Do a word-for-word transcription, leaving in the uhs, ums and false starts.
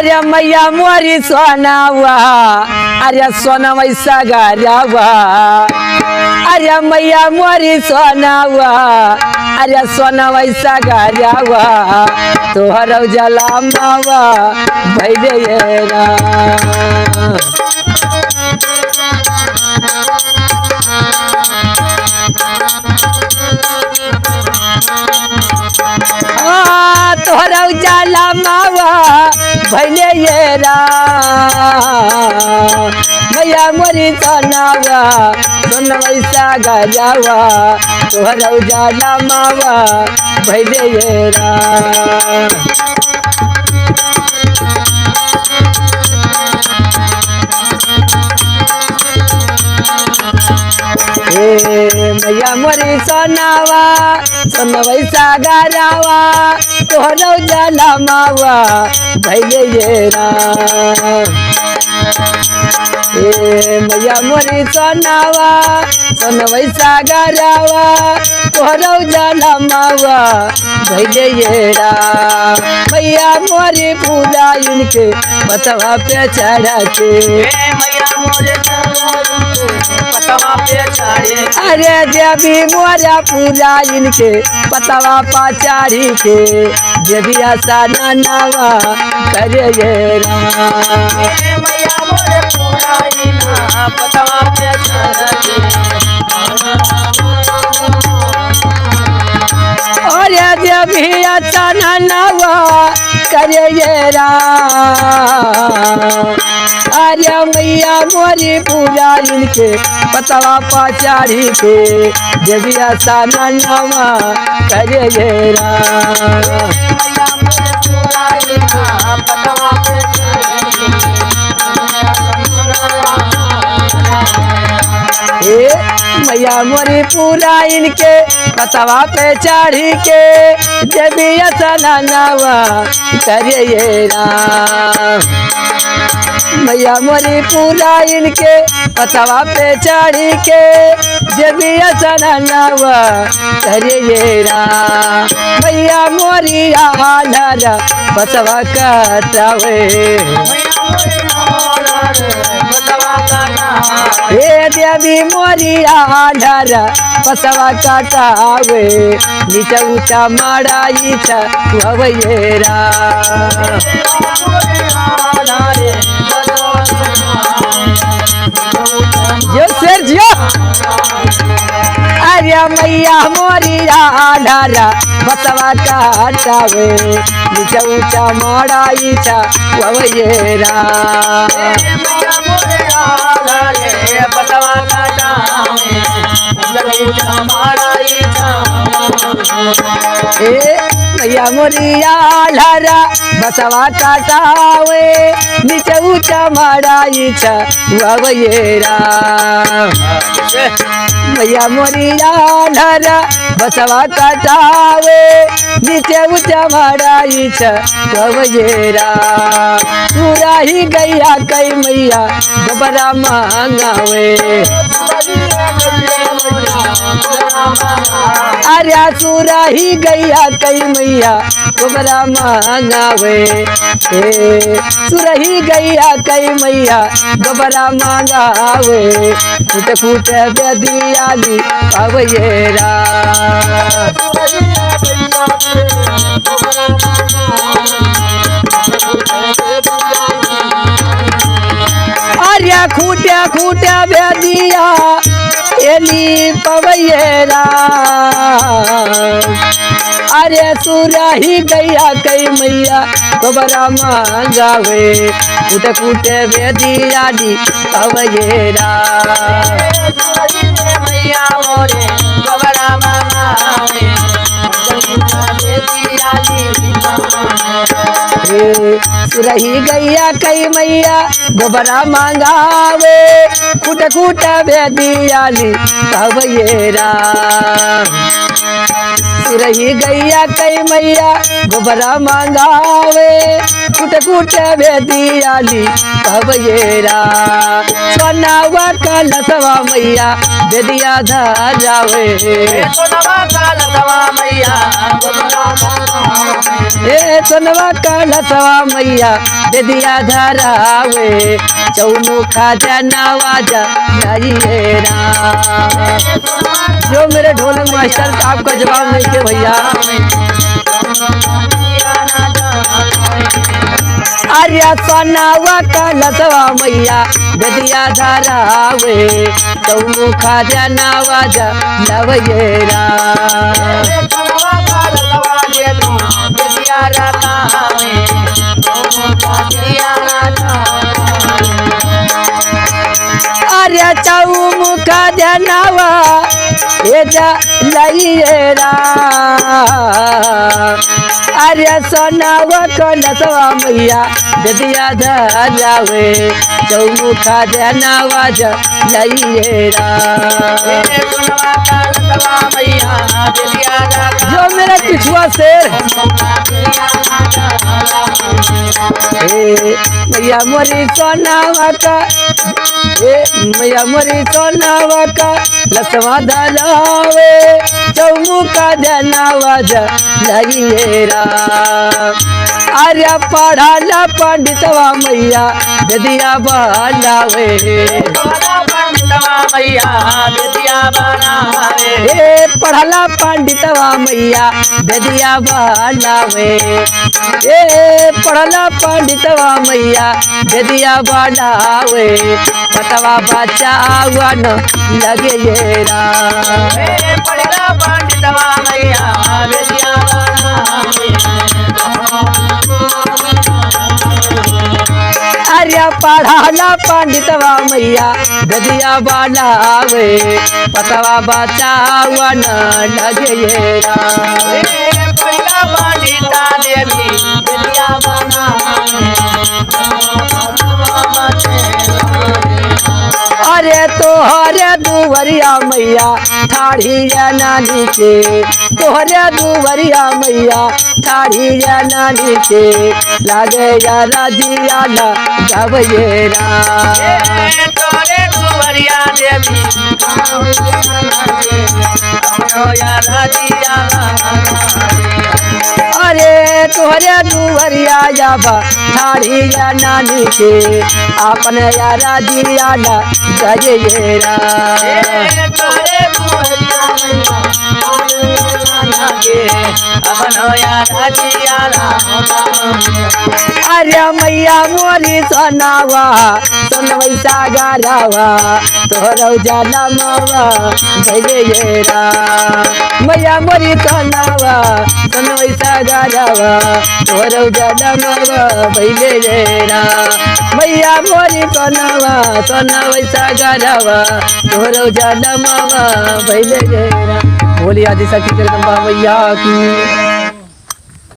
अरे मैया मोरी सोनावा, अरे सोनवा सगरवा। अरे मैया मोरी सोनावा, अरे सोनवा सगरवा। तोहर उजाला मावा भइले ये राम। आ, तोहर उजाला मावा भइले ये राम। मैया मोरी सोनावा, सोनवा सगरवा। तोहर उजाला मावा भइले ये राम। ए मैया मोरी सोनावा, सोनवा सगरवा, तोहर उजाला मावा भइले ये राम। ए मैया मोरी सोनावा, सोनवा सगरवा, तोहर उजाला मावा भइले ये राम। मैया मोरी पुराइन के पतवा पे चढ़ के। ए मैया मोरे पतवा पे चढ़ के। अरे देवी मोरा पुराइन के पतवा पे चढ़ के। देवी आसनवा करे ये राम। ए मैया मोरे पुराइन पतवा पे चढ़ के। अरे देवी आसनवा करे ये राम। अरे मैया मोरी पुराइन के पतवा पे चढ़ के। देवी आसनवा करे ये राम। ए मैया मोरी पुराइन के पतवा पे चढ़ के। देवी आसनवा करे ये राम। मैया मोरी पुराइन के पतवा पे चढ़ के। देवी आसनवा करे ये राम। मैया मोरी आल्हर बसवा कटावे। ए देवी मोरी आल्हर बसवा कटावे। नीचे ऊँचा मड़ाई छा वही ये राम। जियो शेर जियो। अरे मैया मोरी आल्हर बसवा कटावे। नीचे ऊँचा मड़ाई छा वही ये राम। ए मैया मोरी आल्हर बसवा कटावे। नीचे ऊँचा मड़ाई छा वही ये राम। मैया मोरी आल्हर बसवा कटावे। नीचे ऊँचा मड़ाई छा वही ये राम। सुरही गइया कई मैया गोबरा माँगावे। अरे सुरही गइया कई मैया गोबरा माँगावे। ए सुरही गइया कई मैया गोबरा माँगावे। कूट कूट बेदियाली पावे ये राम। अरे खूटे खूटे बेदिया एली पवैये राम। अरे सुरही गइया कई मैया गोबरा माँगावे। कूटे कूटे बेदियाली पवैये राम। मैया मोरे गोबरा माँगावे। ए, सुरही गइया कई मैया गोबरा माँगावे। कूट कूट बेदियाली पवैये राम। सुरही गइया कई मैया गोबरा माँगावे। कूट कूट बेदियाली पवैये राम। सोनावा कलसवा मैया बेदिया धरावे। ए सोनावा कलसवा मैया गोबरा माँगावे। ए सोनवा कलसवा मैया बेदिया धरावे, चौमुखा देनवा जलाइए राम। जो मेरे ढोलक मास्टर, आपका जवाब नहीं के भैया। अरे सोनवा कलसवा मैया बेदिया धरावे, चौमुखा देनवा जलाइए राम। अरे चौमुखा देनवा ए जलाइए राम। अरे सोनवा कलसवा मैया बेदिया धरावे, चौमुखा देनवा जलाइए राम। ए सोनवा कलसवा मैया बेदिया धरावे। जो मेरा पिछुआ शेर। ए मैया मोरी सोनवा का, ए मैया मोरी सोनवा कलसवा धरावे, चौमुखा देनवा जलाइए राम। अरे पढ़ाला पंडितवा मैया बेदिया बनावे। पढ़ाला पंडितवा मैया बेदिया बनावे। ए पढ़ाला पंडितवा मैया बेदिया बनावे। ए पढ़ाला पंडितवा मैया बेदिया बनावे। पतवा बचावन लगे ये राम। ए पढ़ाला पंडितवा मैया बेदिया बनावे। अरे पढ़ाला पंडितवा मैया बेदिया बनावे, पतवा बचावन लगे ये राम। ए पढ़ाला पंडिता देवी बेदिया बनावे। अरे तोहरे दुवरिया मैया ठाढ़ी या नानी के, तोहरे दुवरिया मैया ठाढ़ी या नानी के, लागे या रजिया लगावे ये राम। ए तोहरे दुवरिया देवी अरे तोहरे दुवरिया आवा ठाढ़ी या नानी के, अपन या रजिया लगावे ये राम। ए तोहरे दुवरिया मैया, अपन या रजिया लगावे। अरे मैया मोरी सोनवा सोनवै सागरवा, तोहरौ जनमवा भइले ये राम। मैया मोरी सोनवा सोनवै सागरवा, तोहरौ जनमवा भइले ये राम। मैया मोरी सोनवा सोनवै सागरवा, तोहरौ जनमवा भइले ये राम। बोलिए आदिशक्ति जगदम्बा मैया की।